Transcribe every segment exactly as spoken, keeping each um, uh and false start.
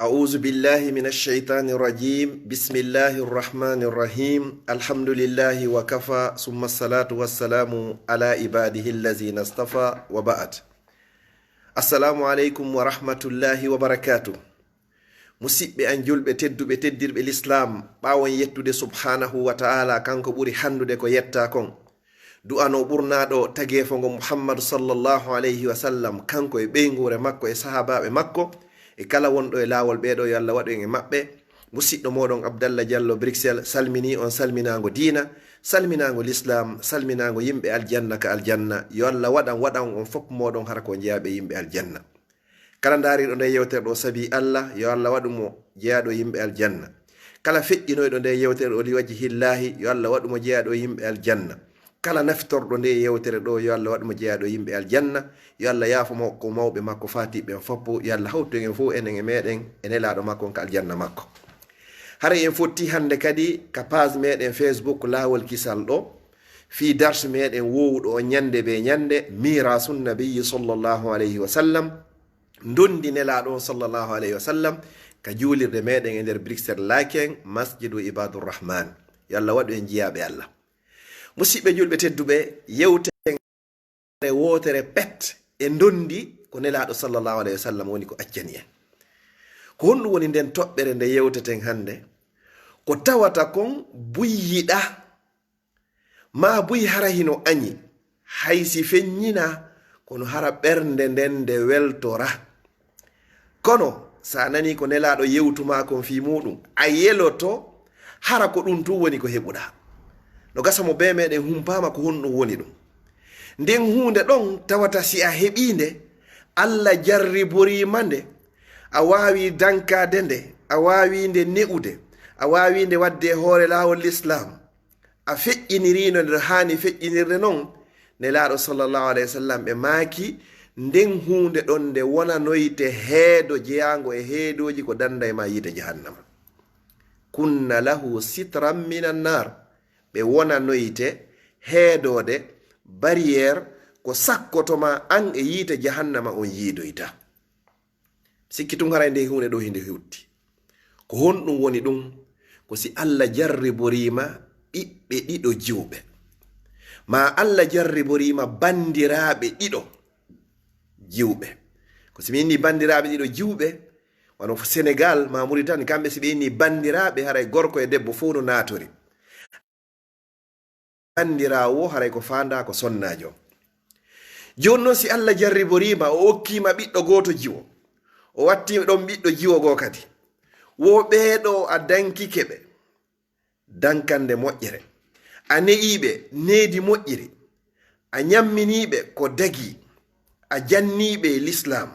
أعوذ بالله من الشيطان الرجيم. بسم الله الرحمن الرحيم. الحمد لله وكفى، ثم الصلاة والسلام على عباده الذين اصطفى، وبعد. السلام عليكم ورحمة الله وبركاته. Musiɓɓe an julɓe tedduɓe, teddirɓe lislaam, ɓaawon yettude subhaanahu wa ta'ala, kanko ɓuri hanndude ko yetta kon. Du'ano ɓurnaaɗo tageefo ngo Muhammadu sallallahu alayhi wa sallam, kanko e ɓeynguure makko e sahaabaaɓe makko, e kala wonɗo e laawol ɓeeɗo, yo Allah waɗu en e maɓɓe. Musiɗɗo mooɗon Abdallah Diallo Bruxelles, salminii on salminaango diina, salminaango lislaam, salminaango yimɓe aljanna ka aljanna. Yo Allah waɗan, waɗan on fof mooɗon hara ko jeyaaɓe yimɓe aljanna. Kala ndaariiɗo nde yewtere ɗo sabi Allah, yo Allah waɗu mo jeyaaɗo yimɓe aljanna. Kala feƴƴinoyɗo nde yewtere ɗo li wajhi llahi, yo Allah waɗu mo jeyaaɗo yimɓe aljanna. Kala naftorɗo nde yewtere ɗo, yo Allah waɗu mo jeyaaɗo yimɓe aljanna. Yo Allah yaafo mo ko mawɓe makko faatiɓe ɓen foppo. Yo Allah hawtu en fof enen e meɗen e nelaaɗo makko on ka aljanna makko. Haray en fotti hannde kadi ka page meɗen Facebook Laawol Kisal ɗo, fii darsu meɗen wowuɗo on ñannde be ñannde, Mirasun Nabiyyi sallallahu alayhi wa sallam, ndondi nelaaɗo on sallallahu alayhi wa sallam, ka juulirde meɗen e nder Bruxelles Laken, Masjidu Ibadur Rahman. Yo Allah waɗu en jiyaaɓe Allah. Musiɓɓe julɓe tedduɓe, yewtere wootere pet e ndondi ko nelaaɗo sallallahu alayhi wa sallam woni ko accani en. Ko honɗum woni nden toɓɓere nde yewteten hannde? Ko tawata kon buy yiɗa, maa buy hara hino añi, hay si feññina, kono hara ɓernde nden nde weltora. Kono, sa nani ko nelaaɗo yewtu maa kon fii muɗum, a yeloto, hara ko ɗum tun woni ko heɓuɗaa. No gasa mo bee meɗen humpaama ko honɗum woni ɗum. Nden huunde ɗon tawata si a heɓii nde, Allah jarriboriima nde, a waawii dankaade nde, a waawii nde ne'ude, a waawii nde waɗde e hoore laawol lislaam. A feƴƴiniriino nde no haani feƴƴinirde non, nelaaɗo sallallahu alayhi wa sallam ɓe maaki, nden huunde ɗon nde wonanoyte heedo jeyaango e heedooji ko danda e maa yiite jahannama. Kunna lahu sitran minan naar. Ɓe wonanoyte heedoode, barrière, ko sakkoto maa an e yiite jahannama on yiidoyta. Sikki tun haray nde huunde ɗo hinde hutti. Ko honɗum woni ɗum? Ko si Allah jarriboriima ɓiɓɓe ɗiɗo jiwɓe. Maa Allah jarriboriima banndiraaɓe ɗiɗo jiwɓe. Ko si mi inni banndiraaɓe ɗiɗo jiwɓe, wano Senegal maa Mauritanie, kamɓe si ɓe inni banndiraaɓe, haray gorko e debbo fow no naatori. Banndiraawo wo haray ko faandaa ko sonnaajo. Jooni non si Allah jarriboriima, o okkiima ɓiɗɗo gooto jiwo, o wattiima ɗon ɓiɗɗo jiwo goo kadi. Wo ɓeeɗo a dankike ɓe dankande moƴƴere. A ne'ii ɓe needi moƴƴiri. A ñamminii ɓe ko dagii. A jannii ɓe lislaam.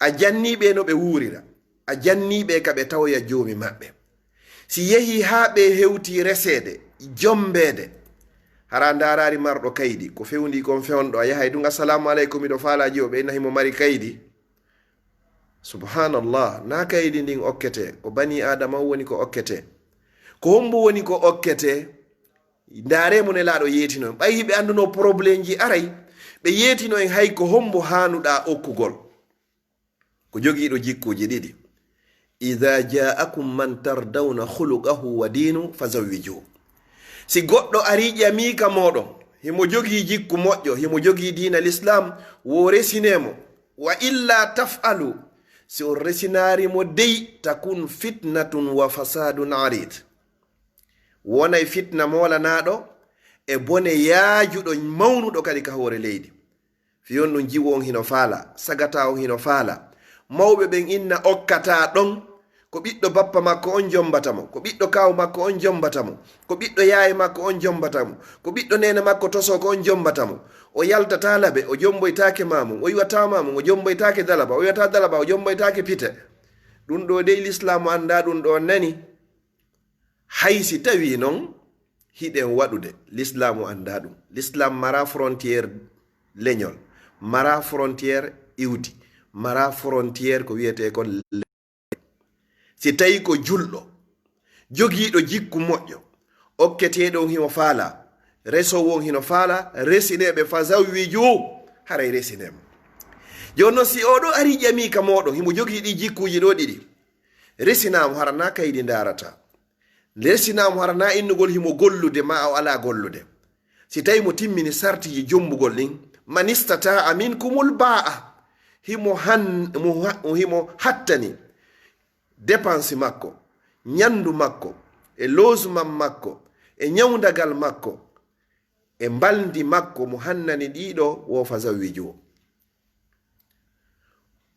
A jannii ɓe no ɓe wuurira. A jannii ɓe ka ɓe tawoya Joomi maɓɓe. Si yehii haa ɓe hewtii reseede, jommbeede, hara a ndaaraali marɗo kaydi, ko fewndii kon fewnɗo, a yahay ɗum, "Assalaamu aleykum, miɗo faalaa jiwo," ɓe inna himo mari kaydi. Subhaanallah, naa kaydi ndin okkete, ko banii Aadama on woni ko okkete. Ko hombo woni ko okkete? Ndaaree mo Nelaaɗo yeetino en. Ɓay hiɓe annduno probleemji aray, ɓe yeetino en hay ko hombo haanuɗaa okkugol. Ko jogiiɗo jikkuuji ɗiɗi. "Idaa jaa'akum man tardawna khuluqahu wa diinu fazawwijuhu." Si goɗɗo arii ƴamii ka mooɗon, himo jogii jikku moƴƴo, himo jogii diina Lislaam, wo resinee mo. "Wa illaa taf'alu," si on resinaari mo dey, "takun fitnatun wa fasaadun ariid." Wonay fitna moolanaaɗo e bone yaajuɗo mawnuɗo kadi ka hoore leydi. Fiyon ɗum jiwo on hino faala, sagata on hino faala. Mawɓe ɓen inna okkataa ɗon, ko ɓiɗɗo bappa makko on jommbata mo, ko ɓiɗɗo kaaw makko on jommbata mo, ko ɓiɗɗo yaay makko on jommbata mo, ko ɓiɗɗo neene makko tosoo ko on jommbata mo. O yaltataa labe, o jommboytaake maamum, o iwataa maamum, o jommboytaake dalaba, o iwataa dalaba, o jommboytaake pite. Ɗum ɗoo dey Lislaamu anndaa ɗum ɗoo nani. Hay si tawii non hiɗen waɗude, Lislaamu anndaa ɗum. Lislaam maraa frontière leñol, maraa frontière iwdi, maraa frontière ko wiyetee kon le-, si tawii ko julɗo, jogiiɗo jikku moƴƴo, okketeeɗo on himo faala, resoowo on hino faala, resinee ɓe, fazawwiju, haray resinee mo. Jooni non si oo ɗoo arii ƴamii ka mooɗon, himo jogii ɗii jikkuuji ɗoo ɗiɗi, Resinaamo hara na kaydi ndaarata. Resinaamo hara na innugol himo gollude ma o alaa gollude. Si tawi mo timmini sartiji jombugol ɗin, man istata'a minkumul ba'a, himo han-, mo ha-, himo hattani dépense makko, ñandu makko, e logement makko, e ñawndagal makko, e mbalndi makko mo hannani ɗiɗo, wo fa zawwiju.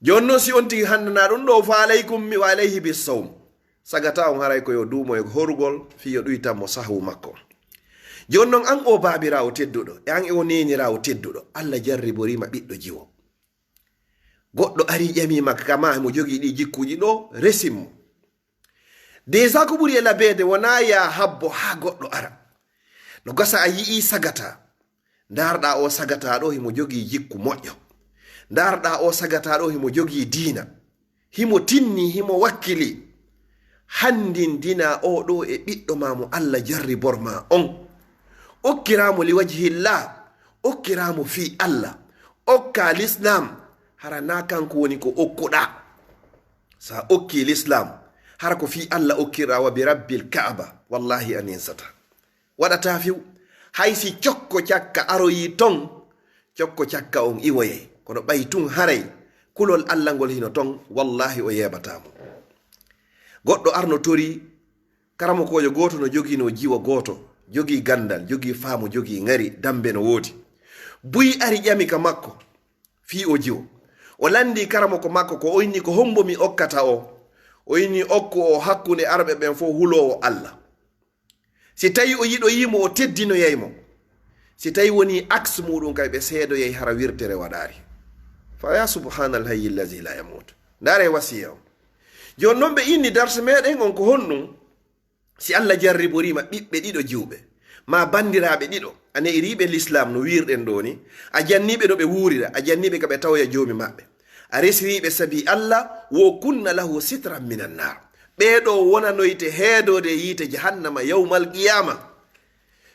Jooni non, si on tigi hannana ɗum ɗo, fa alaykum wa alayhi bis sawm. Sagata on haray ko yo duumo e horugol, fii yo ɗuytan mo sahwu makko. Jooni non, an o baabiraawo tedduɗo, e an e o neeniraawo tedduɗo, Allah jarriboriima ɓiɗɗo jiwo. Goɗɗo ari ƴamiima ka ma, mo jogii ɗi jikkuuji ɗo, resin mo. Déjà ko ɓuri e labeede wonaa ya habbo haa goɗɗo ara. No gasa a yi'ii sagata. Ndaarɗaa o sagata ɗo himo jogii jikku moƴƴo. Ndaarɗaa o sagata ɗo himo jogii diina. Himo tinni, himo wakkili. Hanndindinaa o ɗo e ɓiɗɗo ma mo Allah jarribor ma on. Okkiraa mo li wajhillah. Okkiraa mo fii Allah. Okkaa Lislaam. Hara naa kanko woni ko okkuɗaa. Sa okki Lislaam, hara ko fii Allah okkirɗaa, wa bi Rabbil Kaaba, wallaahi a ninsataa. Waɗataa few. Hay si cokko cakka aroyii ton, cokko cakka on iwoyay. Kono ɓay tun haray kulol Allah ngol hino ton, wallaahi o yeebataa mo. Goɗɗo arno torii, karamokoojo gooto no joginoo jiwo gooto, jogii ganndal, jogii faamu, jogii ŋari, dammbe no woodi. Buy ari ƴami ka makko, fii o jiwo. O lanndii karamoko makko ko, o inni, "Ko hombo mi okkata o?" O inni, "Okku o hakkunde arɓe ɓen fow huloowo Allah. Si tawi o yiɗoyii mo, o teddinoyay mo. Si tawi wonii aks muuɗum kay, ɓe seedoyay hara wirtere waɗaali." Fa ya subhaanal hayyi llazi la yamuutu. Ndaaree wasiya on. Jooni non ɓe inni darse meɗen on ko honɗum? Si Allah jarriboriima ɓiɓɓe ɗiɗo jiwɓe, maa banndiraaɓe ɗiɗo, a ne'iriiɓe Lislaam no wiirɗen ɗoo ni, a janniiɓe no ɓe wuurira, a janniiɓe ka ɓe tawoya Joomi maɓɓe, a resiriiɓe sabi Allah, wo kunna lahu sitran minan naar. Ɓee ɗoo wonanoyte heedoode e yiite Jahannama yawmal qiyaama.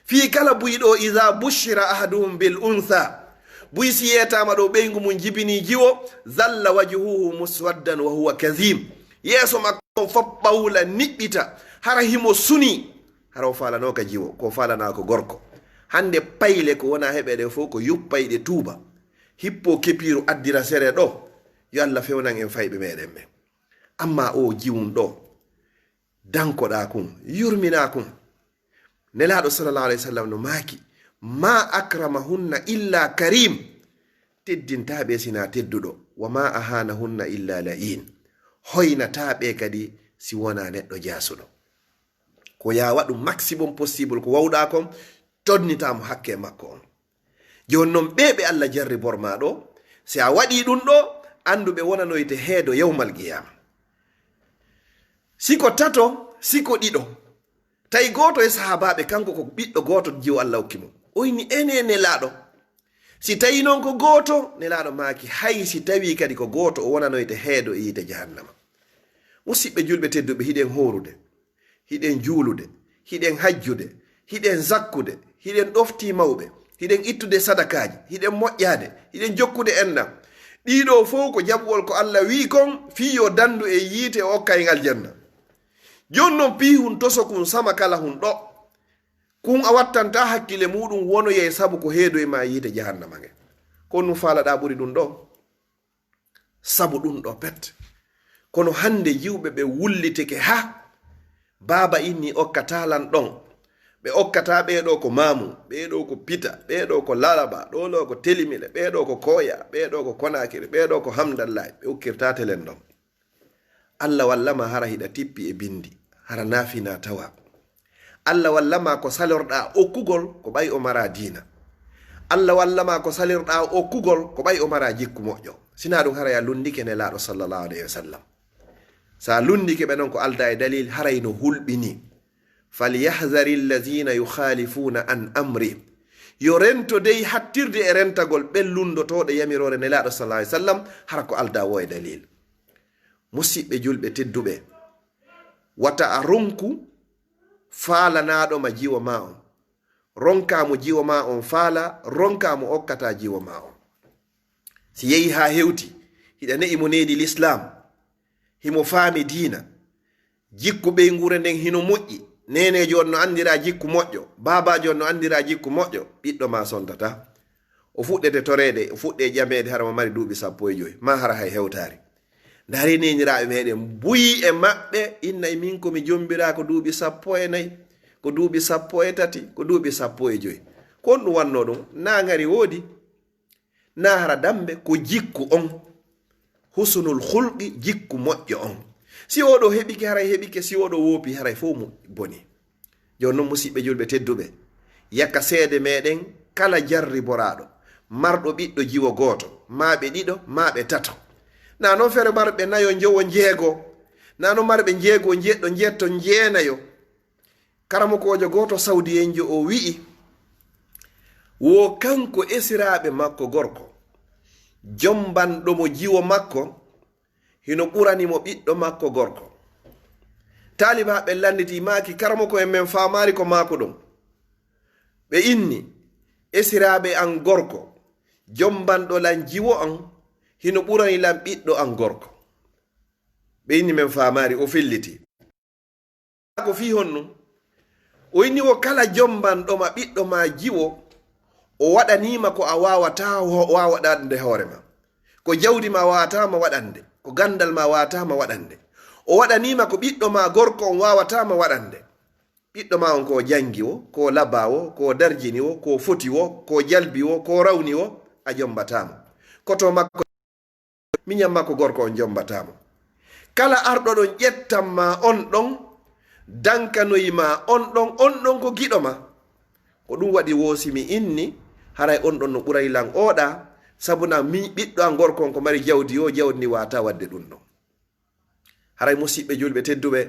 Fii kala buy ɗoo, iza bushira ahaduhum bil untha, buy si yeetaama ɗoo ɓeyngu mum jibinii jiwo, zalla wajhuhu muswaddan wa huwa kazim. Yeeso makko on fof ɓawla niɓɓita, hara himo sunii, hara o faalanoo ka jiwo, ko faalanaa ko gorko. Hannde payle ko wonaa heɓeede fof ko yuppayɗe tuuba. Hippo kepiiru addira sere ɗo, yo Allah fewnan en fayɓe meɗen ɓen. Amma o jiwun ɗo, dankoɗaa kun, yurminaa kun. Nelaaɗo sallallahu alayhi wa sallam no maaki, "Ma akramahunna illa karim." Teddintaa ɓe sinaa tedduɗo. "Wa ma ahanahunna illa la'in." Hoynataa ɓe kadi si wonaa neɗɗo jaasuɗo. Ko yaa waɗu maximum possible ko wawɗaa kon, tonnitaa mo hakke makko on. Jooni non ɓee ɓe Allah jarribor maa ɗo, si a waɗii ɗum ɗo, anndu ɓe wonanoyte heedo yawmal qiyaama. Si ko tato, si ko ɗiɗo, tawi gooto e sahaabaaɓe, kanko ko ɓiɗɗo gooto jiwo Allah okki mo. O inni, "Ene Nelaaɗo, si tawi non ko gooto?" Nelaaɗo maaki, "Hay si tawi kadi ko gooto, o wonanoyte heedo e yiite Jahannama." Musidɓe julɓe tedduɓe, hiɗen hoorude, hiɗen juulude, hiɗen hajjude, hiɗen zakkude, hiɗen ɗoftii mawɓe, hiɗen ittude sadakaaji, hiɗen moƴƴaade, hiɗen jokkude enɗam. Ɗii ɗoo fow ko jaɓugol ko Allah wi'i kon, fii yo danndu e yiite, o okka en aljanna. Jooni non, pii hun toso kun sama kala hun ɗo. Kun a wattantaa hakkille muuɗum wonoyay sabu ko heedoy maa yiite Jahannama nge. Ko honɗum faalaɗaa ɓuri ɗum ɗo? Sabu ɗum ɗo pet. Kono hannde jiwɓe ɓe wullitike ha baaba inni okkataa lan ɗon. Ɓe okkataa ɓee ɗo ko Maamu, ɓee ɗo ko Pita, ɓee ɗo ko Laraba, ɗoo ɗo ko Telimile, ɓee ɗo ko Koya, ɓee ɗo ko Konakiri, ɓee ɗo ko Hamdallaay, ɓe okkirtaa telen ɗon. Allah walla ma hara hiɗa tippi e bindi, hara naafina tawa. Allah walla ma ko salorɗaa okkugol ko ɓay o maraa diina. Allah walla ma ko salirɗaa okkugol ko ɓay o maraa jikku moƴƴo. Sinaa ɗum hara ya lunndike Nelaaɗo sallallahu alayhi wa sallam. Sa lunndike ɓe non ko aldaa e dalil, haray no hulɓini. "Falyahzari allazina yukhalifuna an amri." Yo rento dey hattirde e rentagol ɓen lunndotooɗo yamiroore Nelaaɗo sallallahu alayhi wa sallam, hara ko aldaa wo e dalil. Musidɓe julɓe tedduɓe, wata a ronku faalanaaɗo ma jiwo maa on. Ronkaa mo jiwo maa on faala, ronkaa mo okkataa jiwo maa on. Si yehi haa hewti, hiɗa ne'i mo needi Lislaam, himo faami diina, Jikku ɓeynguure nden hino moƴƴi. Neeneejo on no anndira jikku moƴƴo. Baabaajo on no anndira jikku moƴƴo. Ɓiɗɗo ma sontataa. O fuɗɗete toreede, o fuɗɗe ƴameede, hara mo mari duuɓi sappo e joy, maa hara hay hewtaari. Ndaaree neeniraaɓe meeɗen, buy e maɓɓe, inna e min ko mi jombiraa ko duuɓi sappo e nay, ko duuɓi sappo e tati, ko duuɓi sappo e joy. Ko honɗum wannoo ɗum? Naa ngari woodi? Naa hara dammbe? Ko jikku on. Husnul khulqi, jikku moƴƴo on. Si oo ɗoo heɓike, haray heɓike, si oo ɗoo woopi, haray fow mo boni. Jooni non, musiɓɓe julɓe tedduɓe, yaka seede meeɗen kala jarriboraaɗo, marɗo ɓiɗɗo jiwo gooto, maa ɓe ɗiɗo, maa ɓe tato. Naa non feere marɓe nayo, njowo, njeego. Naa non marɓe njeego, njeɗɗo, njeetto, njeenayo. Karamokoojo gooto sawdiyenjo o wi'i, wo kanko esiraaɓe makko gorko, jombanɗo mo jiwo makko, hino ɓurani mo ɓiɗɗo makko gorko. Taalibaaɓe lannditi, maaki, "Karamoko en, men faamaali ko maakuɗon." Ɓe inni, "Esiraaɓe an gorko, jombanɗo lan jiwo an, hino ɓurani lan ɓiɗɗo an gorko." Ɓe inni, "Men faamaali." O filliti. Ko fii honɗum? O inni, wo kala jombanɗo ma ɓiɗɗo ma jiwo, o waɗanii ma ko a waawataa wa-, waawaɗande hoore ma. Ko jawdi ma waawataa ma waɗande, ko ganndal ma waawataa ma waɗande. O waɗanii ma ko ɓiɗɗo ma gorko on waawataa ma waɗande. Ɓiɗɗo ma on ko janngi wo, ko laba wo, ko darjini wo, ko foti wo, ko jalbi wo, ko rawni wo, a jombataa mo. Koto makko miñan makko gorko on jombataa mo. Kala arɗo ɗon ƴettan ma on ɗon, dankanoyi ma on ɗon, on ɗon ko giɗo ma. Ko ɗum waɗi wo si mi inni, haray on ɗon no ɓuray lan ooɗa, sabu na mi ɓiɗɗo an gorko on ko mari jawdi, yo jawdi ndi waawataa waɗde ɗum ɗon. Haray musiɓɓe julɓe tedduɓe,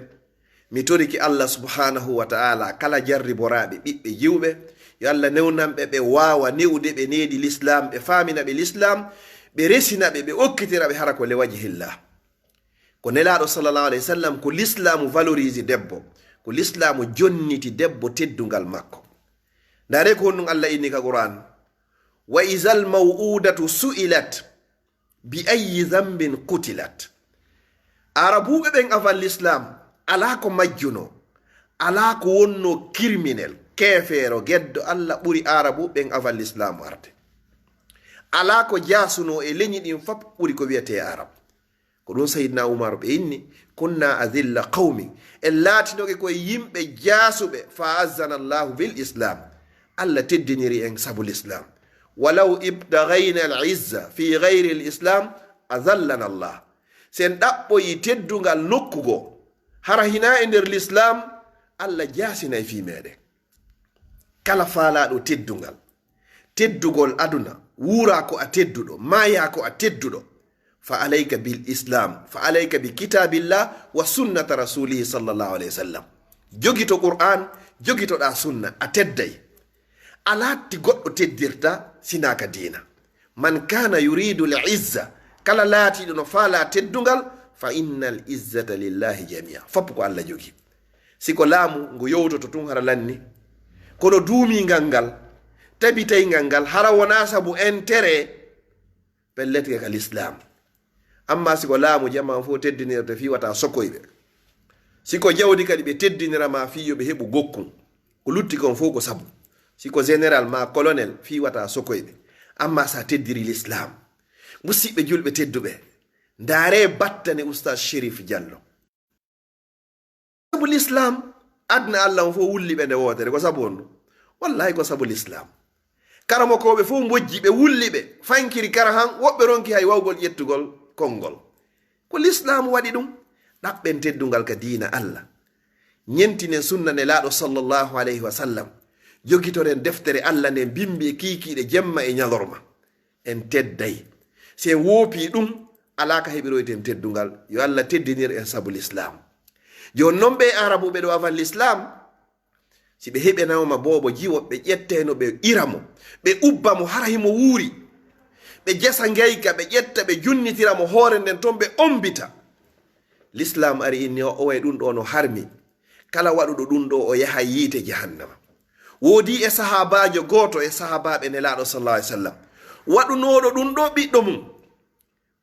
mi toriki Allah subhanahu wa ta'ala kala jarriboraaɓe ɓiɓɓe jiwɓe, yo Allah newnan ɓe, ɓe waawa newde ɓe needi Lislaam, ɓe faamina ɓe Lislaam, ɓe resina ɓe, ɓe okkitira ɓe hara ko le wajhillah. Ko Nelaaɗo sallallahu alayhi wa sallam, ko Lislaamu valorise debbo, ko Lislaamu jonniti debbo teddungal makko. Ndaaree ko honɗum Allah inni ka Qur'an, "Wa izal maw'udatu su'ilat bi ayyi zambin qutilat." Arabuuɓe ɓen avant Lislaam, alaa ko majjunoo, alaa ko wonnoo criminel, keefeero, geddo Allah ɓuri Arabuuɓe ɓen avant Lislaam arde. Alaa ko jaasunoo e leñi ɗin fop ɓuri ko wi'etee Arab. Ko ɗum Sayyidina Umar ɓe inni, "Kunna azilla qawmi." En laatinoke ko yimɓe jaasuɓe, fa azzana Allahu bil Islam. Allah teddiniri en sabu Lislaam. "Walaw ibtaghayna al izza fi ghayri al Islam, azallana Allah." Si en ɗaɓɓoyi teddungal nokku goo, hara hinaa e nder Lislaam, Allah jaasinay fii meeɗen. Kala faalaaɗo teddungal, teddugol aduna, wuuraa ko a tedduɗo, maayaa ko a tedduɗo, fa alayka bil Islam, fa alayka bi kitabillah wa sunnata rasulihi sallallahu alayhi wa sallam. Jogito Qur'an, jogitoɗaa sunna, a tedday. A laatti goɗɗo teddirta sinaa ka diina. "Man kana yuridu al izza," kala laatiiɗo no faalaa teddungal, "fa inna al izzata lillahi jamia," fop ko Allah jogi. Si ko laamu ngu yowtoto tun hara lanni, kono duumingal ngal, tabitayngal ngal, hara wonaa sabu intérêt, pellet ka ka Lislaam. Amma si ko laamu, jamaa on fof teddinirte fii wata sokoy ɓe. Si ko jawdi kadi, ɓe teddinira ma fii yo ɓe heɓu gokkun. Ko lutti kon fof ko sabu. Si ko général ma colonel, fii wata sokoy ɓe. Amma sa teddiri Lislaam, musiɓɓe julɓe tedduɓe, ndaaree battane Oustaz Chérif Diallo. Sabu Lislaam, aduna Allah on fof wulli ɓe nde wootere. Ko sabu honɗum? Wallahi ko sabu Lislaam. Karamokooɓe fof mbojji ɓe, wulli ɓe, fankiri kara han, woɓɓe ronki hay wawgol ƴettugol konngol. Ko Lislaam waɗi ɗum. Ɗaɓɓen teddungal ka diina Allah. Ñentinen sunna Nelaaɗo sallallahu alayhi wa sallam. Jogitoren deftere Allah nden bimbi e kiikiiɗe jemma e ñalorma. En tedday. Si en woopii ɗum, alaa ka heɓiroyten teddungal. Yo Allah teddinir en sabu Lislaam. Jooni non ɓe Arabuɓe ɗo avant Lislaam, si ɓe heɓinoma boobo jiwo, ɓe ƴettayno ɓe ira mo, ɓe ubba mo hara himo wuuri. Ɓe jasa ngayka, ɓe ƴetta, ɓe junnitira mo hoore nden ton, ɓe ombita. Lislaam ari inni o, o way ɗum ɗo no harmi. Kala waɗuɗo ɗum ɗo, o yahay yiite jahannama. Woodi e sahaabaajo gooto e sahaabaaɓe Nelaaɗo sallallahu alaihi wasallam, waɗunooɗo ɗum ɗo ɓiɗɗo mum.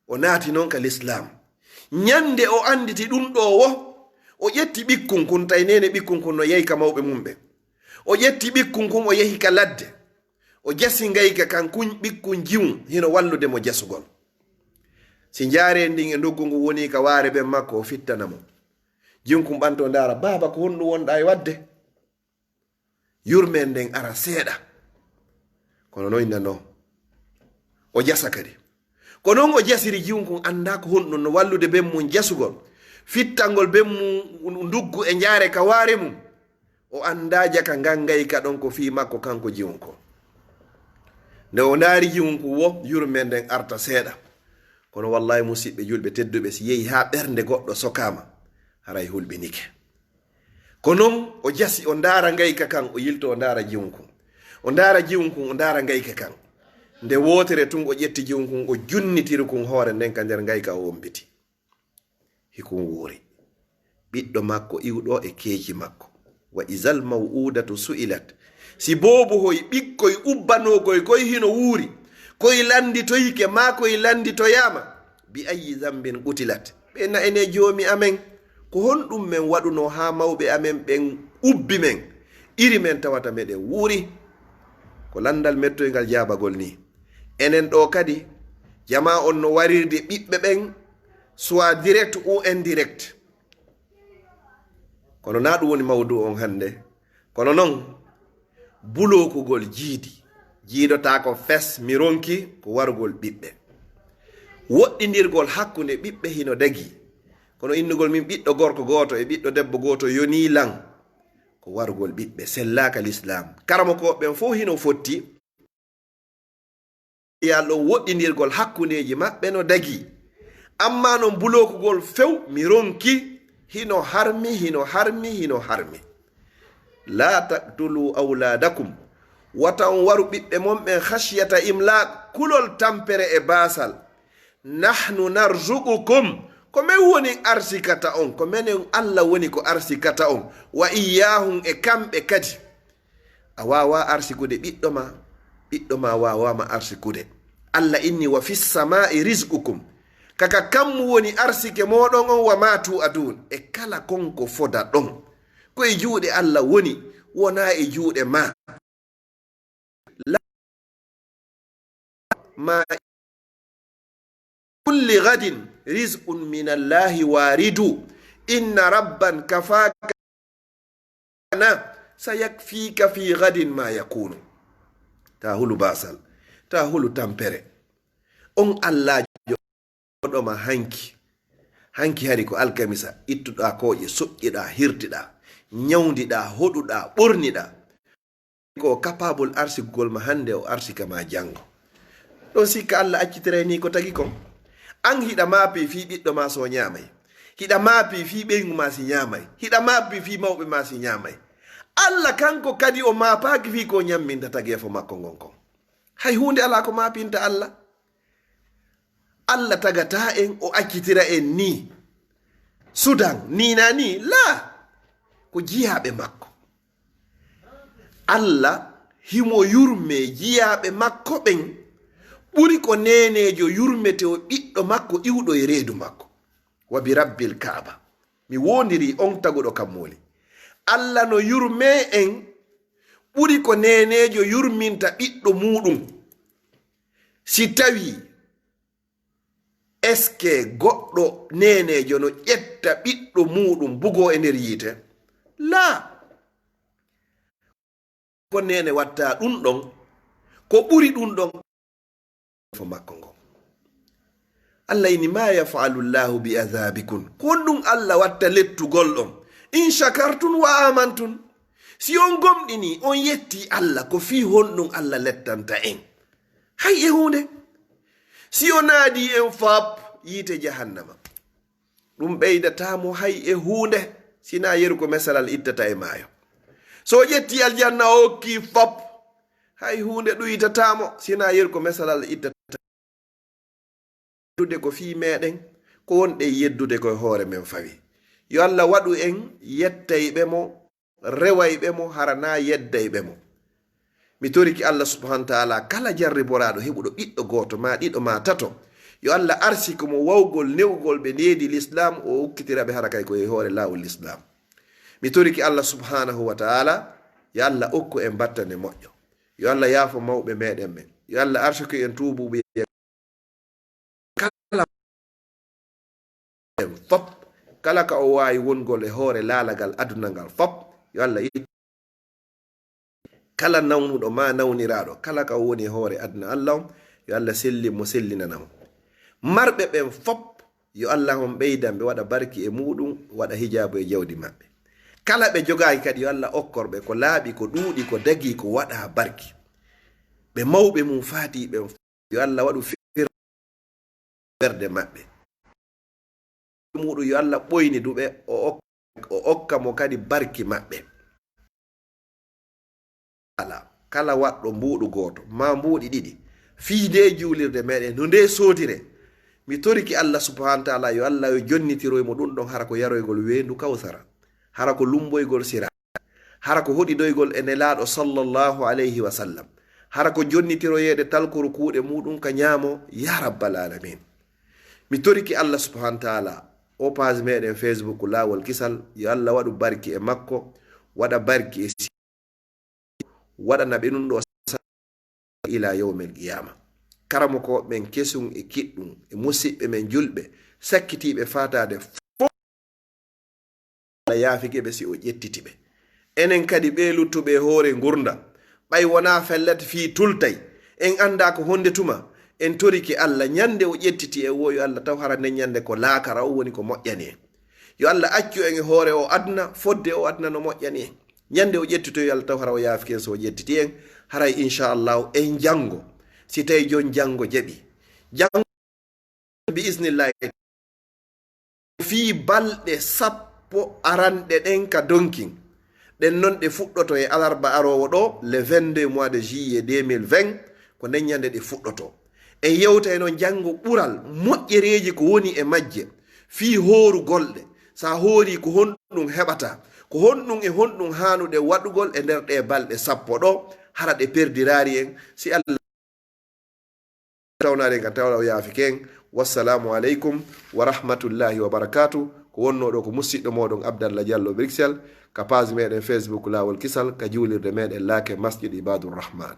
O naati non ka Lislaam. Ñande o anditi ɗum ɗo wo, O ƴetti ɓikkun kun, tawi neene ɓikkun kun no yehi ka mawɓe mum ɓen. O ƴetti ɓikkun kun, o yehi ka ladde. O jasi ngayka kan kun ɓikkun jiwun, hino wallude mo jasugol. Si njaareen ndin e nduggu ngun woni ka waare ben makko, o fittana mo. Jiwun kun ɓanto ndaara, "Baaba, ko honɗun wonɗaa e wadde?" Yurmeende nden ara seeɗa. Kono non innano. O jasa kadi. Ko non o jasiri jiwun kun, anndaa ko honɗun no wallude ben mun jasugol. Fittangol ben mun nduggu e njaare ka waare mum. O anndaa jaka ngan ngayka ɗon ko fii makko kanko jiwun kun. Nde o ndaari jiwun kun wo, yurmeende nden arta seeɗa. Kono wallahi, musiɓɓe julɓe tedduɓe, si yehi haa ɓernde goɗɗo sokaama, haray hulɓinike. Ko non o jasi, o ndaara ngayka kan, o yilto, o ndaara jiwun kun. O ndaara jiwun kun, o ndaara ngayka kan. Nde wootere tun, o ƴetti jiwun kun, o junnitiri kun hoore nden ka nder ngayka, o wombiti. Hikun wuuri. Ɓiɗɗo makko iwɗo e keeci makko. "Wa izal maw'udatu su'ilat." Si boobu hoy ɓikkoy ubbanokoy koy hino wuuri, koy landitoyike maa koy landitoyaama, "Bi ayyi zambin qutilat?" Ɓe na ene joomi amen, ko honɗum men waɗuno haa mawɓe amen ɓen ubbi men, iri men tawata meɗen wuuri? Ko landal mettoyngal jaabagol ni. Enen ɗo kadi, jamaa on no warirde ɓiɓɓe ɓen, soit direct ou indirect. Kono na ɗum woni mawdu on hannde. Kono non, bulookugol jiidi. Jiidotaako fes, mi ronki ko warugol ɓiɓɓe. Woɗɗindirgol hakkunde ɓiɓɓe hino dagi. Kono innugol min ɓiɗɗo gorko gooto e ɓiɗɗo debbo gooto yonii lan, ko warugol ɓiɓɓe, sellaaka lislaam. Karamokooɓe ɓen fof hino fotti. Yallo woɗɗindirgol hakkundeeji maɓɓe no dagi. Amma non bulookugol few, mi ronki, hino harmi, hino harmi, hino harmi. "La taqtulu awladakum." Wata on waru ɓiɓɓe mon ɓen, "khashyata imlaq", kulol tampere e baasal. "Nahnu narzuqukum." Ko men woni arsikata on, ko menen Alla woni ko arsikata on. "Wa iyyahum", e kamɓe kadi. A waawaa arsikude ɓiɗɗo ma, ɓiɗɗo ma waawaama arsikude. Alla inni, "Wa fis samaa'i rizqukum." Kaka kammu woni arsike mooɗon on, "wa ma tu'adun." E kala kon ko foda ɗon. Ko e juuɗe Alla woni, wonaa e juuɗe ma. La ma kulli gadin rizqun min Allahi waridu. Inna rabban kafaka na sayakfika fi gadin ma yakunu. Ta hulu basal, ta hulu tampere. On Allaajo ɗo ma hanki. Hanki hari ko alkamisa, ittuɗaa kooƴe, soƴƴiɗaa, hirtiɗaa, ñawndiɗaa, hoɗuɗaa, ɓorniɗaa. Ko capable arsigol ma hannde, o arsika ma janngo. Ɗon sikka Alla accitiray ni ko tagi kon. An hiɗa maapi fii ɓiɗɗo ma so ñaamay. Hiɗa maapi fii ɓeyngu ma si ñaamay. Hiɗa maapi fii mawɓe ma si ñaamay. Alla kanko kadi o maapaaki fii ko ñamminta tageefo makko ngon kon. Hay huunde alaa ko maapinta Alla. Alla tagata en, o accitira en ni. Sudan, ni na ni, laa. Ko jiyaaɓe makko. Alla himo yurme jiyaaɓe makko ɓen ɓuri ko neeneejo yurmete o ɓiɗɗo makko iwɗo e reedu makko. Wa bi rabbil Kaaba. Mi woondirii on taguɗo kammuuli. Alla no yurmee en ɓuri ko neeneejo yurminta ɓiɗɗo muuɗum. Si tawii, est-ce que goɗɗo neeneejo no ƴetta ɓiɗɗo muuɗum bugoo e nder yiite? Laa. Ko neene watta ɗum ɗon, ko ɓuri ɗum ɗon fo makko ngon. Allah ini, "Ma yaf'alu Llahu bi adhabikum." Ko honɗum Allah watta lettugol on? "In shakartum wa amantum." Si on gomɗini, on yetti Allah, ko fii honɗum Allah lettanta en? Hay e huunde. Si o naadi en fap yiite jahannama, ɗum ɓeydataa mo hay e huunde, sinaa yeru ko mesalal ittata e maayo. So o ƴetti aljanna o okki fop, hay huunde ɗuytataa mo, sinaa yeru ko mesalal ittata. Yeddude ko fii meɗen, ko wonɗen yeddude ko e hoore men fawi. Yo Allah waɗu en yettayɓe mo, rewayɓe mo, hara naa yeddayɓe mo. Mi toriki Allah subhanahu wa ta'ala, kala jarriboraaɗo heɓuɗo ɓiɗɗo gooto, maa ɗiɗo, maa tato, Yo Allah arsiko mo wawgol ne'ugol ɓe needi Lislaam, o ukkitira ɓe hara kay ko e hoore laawol Lislaam. Mi torike Allah subhaanahu wa ta'ala, yo Allah okku en battane moƴƴo. Yo Allah yaafo mawɓe meɗen ɓen. Yo Allah arsiko en tuubuɓe kala en fop, kala ka o waawi wongol e hoore laalagal aduna ngal fop, yo Allah ittu. Kala nawnuɗo ma nawniraaɗo, kala ka o woni e hoore aduna Allah on, yo Allah sellin mo, sellinana mo. Marɓe ɓen fop, yo Allah on ɓeydan ɓe, waɗa barki e muɗum, waɗa hijaabu e jawdi maɓɓe. Kala ɓe jogaaki kadi, yo Allah okkor ɓe ko laaɓi, ko ɗuuɗi, ko dagii, ko waɗa barki. Ɓe mawɓe mum faati ɓen, yo Allah waɗu fir-, ɓerɗe maɓɓe. Muɗum yo Allah ɓoyni duɓe, o ok-, o okka mo kadi barki maɓɓe. Ala, kala waɗɗo mbuuɗu gooto, ma mbuuɗi ɗiɗi, fii nde juulirde meɗen, no nde soodire. Mi toriki Allah subhanahu wa ta'ala, yo Allah yo jonnitiroy mo ɗum ɗon, hara ko yaroygol weendu Kawsara, hara ko lumboygol sira, hara ko hoɗidoygol e Nelaaɗo sallallahu alayhi wa sallam, hara ko jonnitiroyeede talkuru kuuɗe muɗum ka ñaamo, ya rabbal alamin. Mi toriki Allah subhanahu wa ta'ala, o page meɗen Facebook Laawol Kisal, yo Allah waɗu barki e makko, waɗa barki e si-, waɗana ɓe ɗum ɗo sa-, ila yawmil qiyama. Karamoko ɓen kesun e kiɗɗum, e musiɓɓe men julɓe, sakkitiiɓe faataade fof, Allah yaafike ɓe si o ƴettiti ɓe. Enen kadi ɓe luttuɓe e hoore ngurndan, ɓay wonaa fellet fii tultay, en anndaa ko honde tuma, en torike Allah, ñande o ƴettiti en wo, yo Allah taw hara nden ñande ko laakara o woni ko moƴƴani en. Yo Allah accu en e hoore o aduna, fodde o aduna no moƴƴani en. Ñande o ƴettitoy, yo Allah taw hara o yaafike en, so o ƴettiti en, haray inchallahu en janngo, si tawi jon janngo jaɓi. Janngo bi isnillahi. Fii balɗe sappo aranɗe ɗen ka donkin. Ɗen non ɗe fuɗɗoto e alarba aroowo ɗo, le vingt-deux mois de juillet deux mille vingt, ko nden ñande ɗe fuɗɗoto. En yewtay non janngo ɓural moƴƴereeji ko woni e majje. Fii hoorugol ɗe. Sa hoori ko honɗum heɓata? Ko honɗum e honɗum haanuɗe waɗugol e nder ɗe balɗe sappo ɗo? Hara ɗe perdiraari en. Si Allah tawnaade en ka tawla o yaafike en. Wassalamu aleykum wa rahmatullahi wa barakatuh. Ko wonno ɗo ko musiɗɗo moɗon Abdallah Diallo Bruxelles, ka page meɗen Facebook Laawol Kisal, ka juulirde meɗen Laake Masjid Ibadur Rahman.